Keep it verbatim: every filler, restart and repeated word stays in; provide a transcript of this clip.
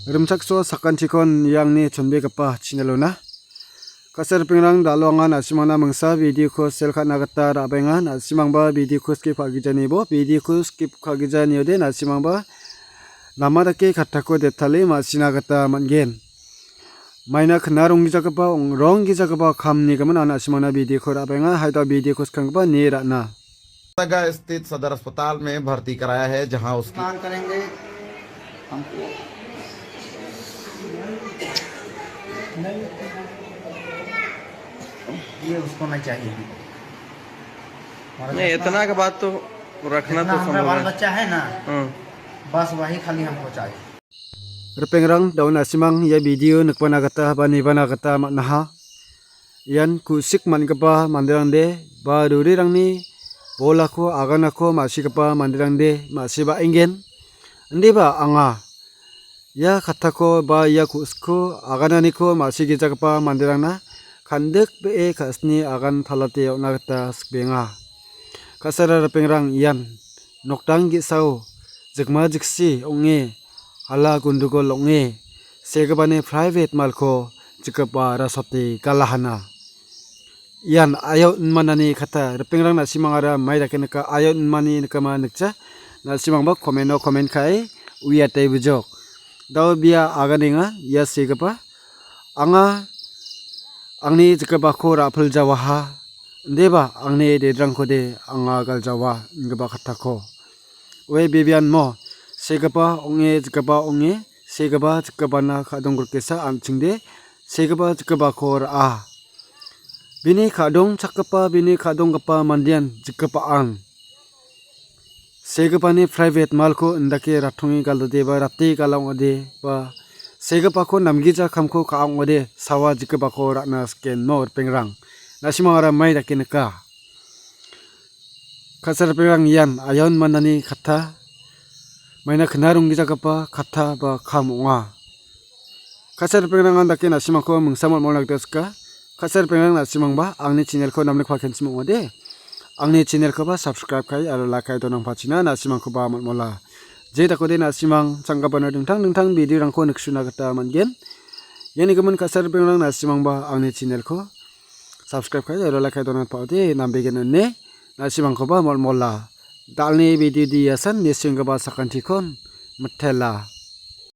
Rimchaksoa sakantikon iangni chonbegipa chinelona. Kasar ripengrang, dalo anga na·simangna mingsa videoko sel ka·na gita ra·baenga. Na·simangba videoko skip ka·gijanibo, videoko skip ka·gijaniode na·simangba nama dake kattako detale ma·sina gita man·gen. Maina kina ronggijagipa ong-, ronggijagipa kamni gimin anga na·simangna videoko ra·baenga. Haida videoko skanggipa nie ra·na. जगह स्थित सदर अस्पताल में भर्ती कराया है, जहां उसकी मांग करेंगे हमको। ये उसको नहीं चाहिए हमको। हमारा नहीं, जितना इतना का बात तो रखना जितना तो हमारा संभव बाल है। बच्चा है ना, हाँ। बस वही खाली हमको चाहिए। Ripengrang, dao na·simang ia video nikbana gita ba nibana gita man·aha. Ian ku·sik man·gipa manderangde ba rurirangni bolako aganako ma·sigipa manderangde ma·siba eng·gen. Indiba anga ia kattako ba ia ku·sikko agananiko ma·sigijagipa manderangna kandikbee ka·sini agan talate on·a gita sikbenga. Ka·sara ripengrang, ian nokdang ge·sao jikma jiksi ong·e, hala gundugol ong·e, segipani private malko jikgipa rasate galahana. Ian aio inmanani katta, ripengrang, na·simangara mai dake nika, aio inmani nikama nikja, na·simangba komeno komen ka·e uiate bijok. Dao bia aganenga ia segipa, anga angni jikgipako ra·piljawaha, indiba angni dedrangkode anga galjawa, ingipa kattako. Ue bibianmo, segipa ong·e, jikgipa ong·e, segipa jikgipana ka·donggrikesa an·chingde, segipa jikgipako ra·a. Bini ka·dongchakgipa, bini ka·donggipa mandean jikgipaan. Segipani private malko indake ratonge galode ba rate gala ong·ode ba segipako namgija kamko ka·a ong·ode sawa jikgipako ra·na sikenmo ripengrang. Na·simangara mai dake nika. Ka·sara ripengrang, ian aio inmanani katta, maina kina ronggijagipa katta ba kam ong·a. Ka·sara ripengrang, an dake na·simangko mingsa mol·molna gita sika. Ka·sara ripengrang, na·simangba angni channelko namnikpa kenchim ong·ode. Angni channelkoba subscribe ka·e aro like ka·e donangpachina na·simangkoba mol·mola. Je dakode na·simang chang·gipano dingtang dingtang videorangko niksuna gita man·gen. Iani gimin ka·sara ripengrang, na·simangba angni channelko subscribe ka·e aro like ka·e donatpa ong·ode, nambegen ine na·simangkoba mol·mola. Dalni video de iasan, nisenggipa sakantikon mitela.